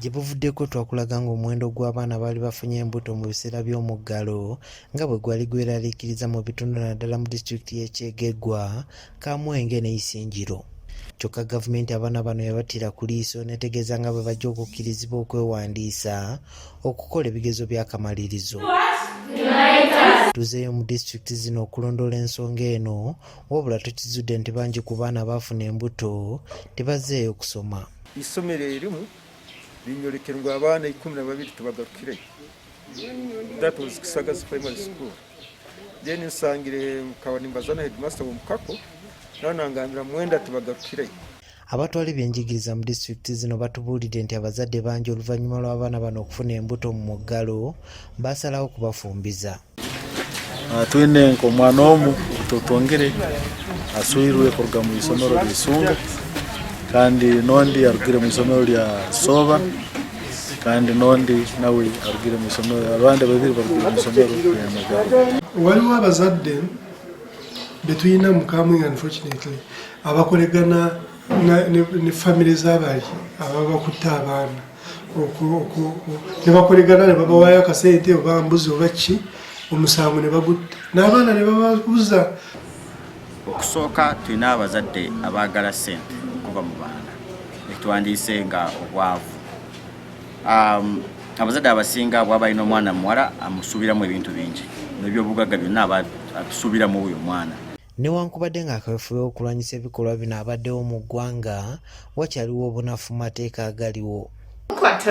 Gye buvuddeko twakulaga ng'omuwendo gw'abaana abaali bafunye embuto mu biseera by'omuggalo nga bwe gwali gweraliikiriza mu bitundu naddala mu disitulikiti y'e Kyegegwa, Kamwenge ne Isingiro. Kyokka gavumenti abaana bano yabattira ku liiso n'etegeeza nga bwe bajja okukkirizibwa okwewandiisa okukola ebigezo by'akamalirizo. Tuzeeyo mu disitulikiti zino okulondoola ensonga eno wabula tukizudde nti bangi ku baana abaafuna embuto tebazzeeyo kusoma. Isomero erimu linyolekerwa abaana 12 tibagarukireyo. That was Kisagazi Primary School. Then nsangire nkaba nimbaza na headmaster w'omukako nawe nangambira 9 tibagarukireyo. Abatwala ebyenjigiriza mu disitulikiti zino batubuulidde nti abazadde bangi oluvannyuma lw'abaana bano okufuna embuto mu muggalo baasalawo kubafumbiza. Twine nk'omwana omu tutungire aswirwe kuruga mu isomero lya Isunga kandi n'ondi arugire mu isomero lya Soba kandi n'ondi nawe arugire mu isomero, abandi babiri barugire mu isomero lya Nagaro. Waliwo abazadde betulina mu Kamwenge, unfortunately, abakolegana ne famire z'abali ababa bakutte abaana ne bakolegana ne babawayo akasente oba mbuzi oba ki, omusango ne bagutta n'abaana ne bababuza. Okusooka tulina abazadde abaagala ssente okuva mu baana, ekitwandiise nga obwavu. Abazadde abasinga bwaba alina omwana muwala amusuubiramu ebintu bingi n'ebyobugagga byonna aba atusuubiramu oyo omwana. Newankubadde nga kaweefube w'okulwanyisa ebikolwa bino abaddewo mu ggwanga, wakyaliwo obunafu mu mateeka agaliwo. Look at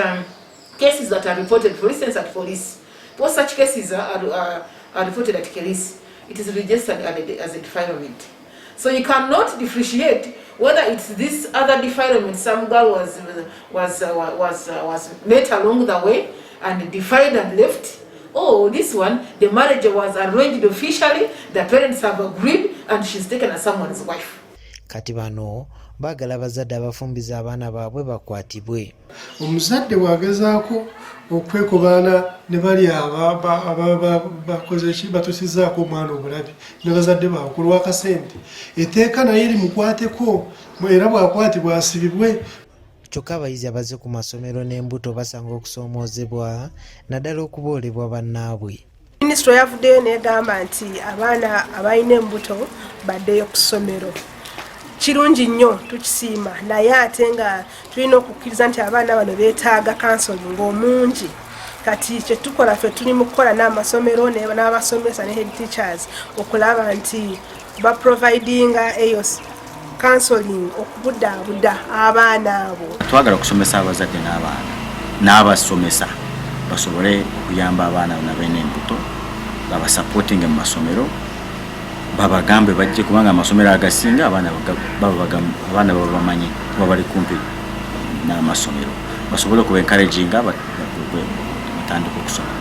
cases that are reported, for instance, at police. Most such cases are reported at police. It is registered as a defilement. So you cannot differentiate whether it's this other defilement, some girl was met along the way and defiled and left, or this one, the marriage was arranged officially, the parents have agreed, and she's taken as someone's wife. Kati bano baagala abazadde abafumbiza abaana baabwe bakwatibwe. Omuzadde bw'agezaako okwekobaana ne bali bakoze ki, batusizaako omwana obulabe ne bazadde baabwe ku lw'akasente, etteeka naye limukwateko era bw'akwatibwa asibibwe. Kyokka abayizi abazze ku masomero n'embuto basanga okusoomoozebwa naddala okuboolebwa bannaabwe. Minisitule yavuddeyo negamba nti abaana abalina embuto baddeyo ku ssomero. Kirungi nnyo, tukisiima, naye ate nga tulina okukkiriza nti abaana bano beetaaga counseling omungi. Kati kyetukola ffe, tuli mu kukola n'amasomero n'abasomesa ne head teachers okulaba nti baprovidinga eyo counseling okubudaabuda abaana abo. Twagala okusomesa abazadde n'abaana n'abasomesa basobole okuyamba abaana nabalina embuto, babasupportinge mu masomero, babagambe bajje, kubanga amasomero agasinga abaana baba bamanyi kuba bali kumpi n'amasomero, basobole okuba encouraginga batandika okusoma.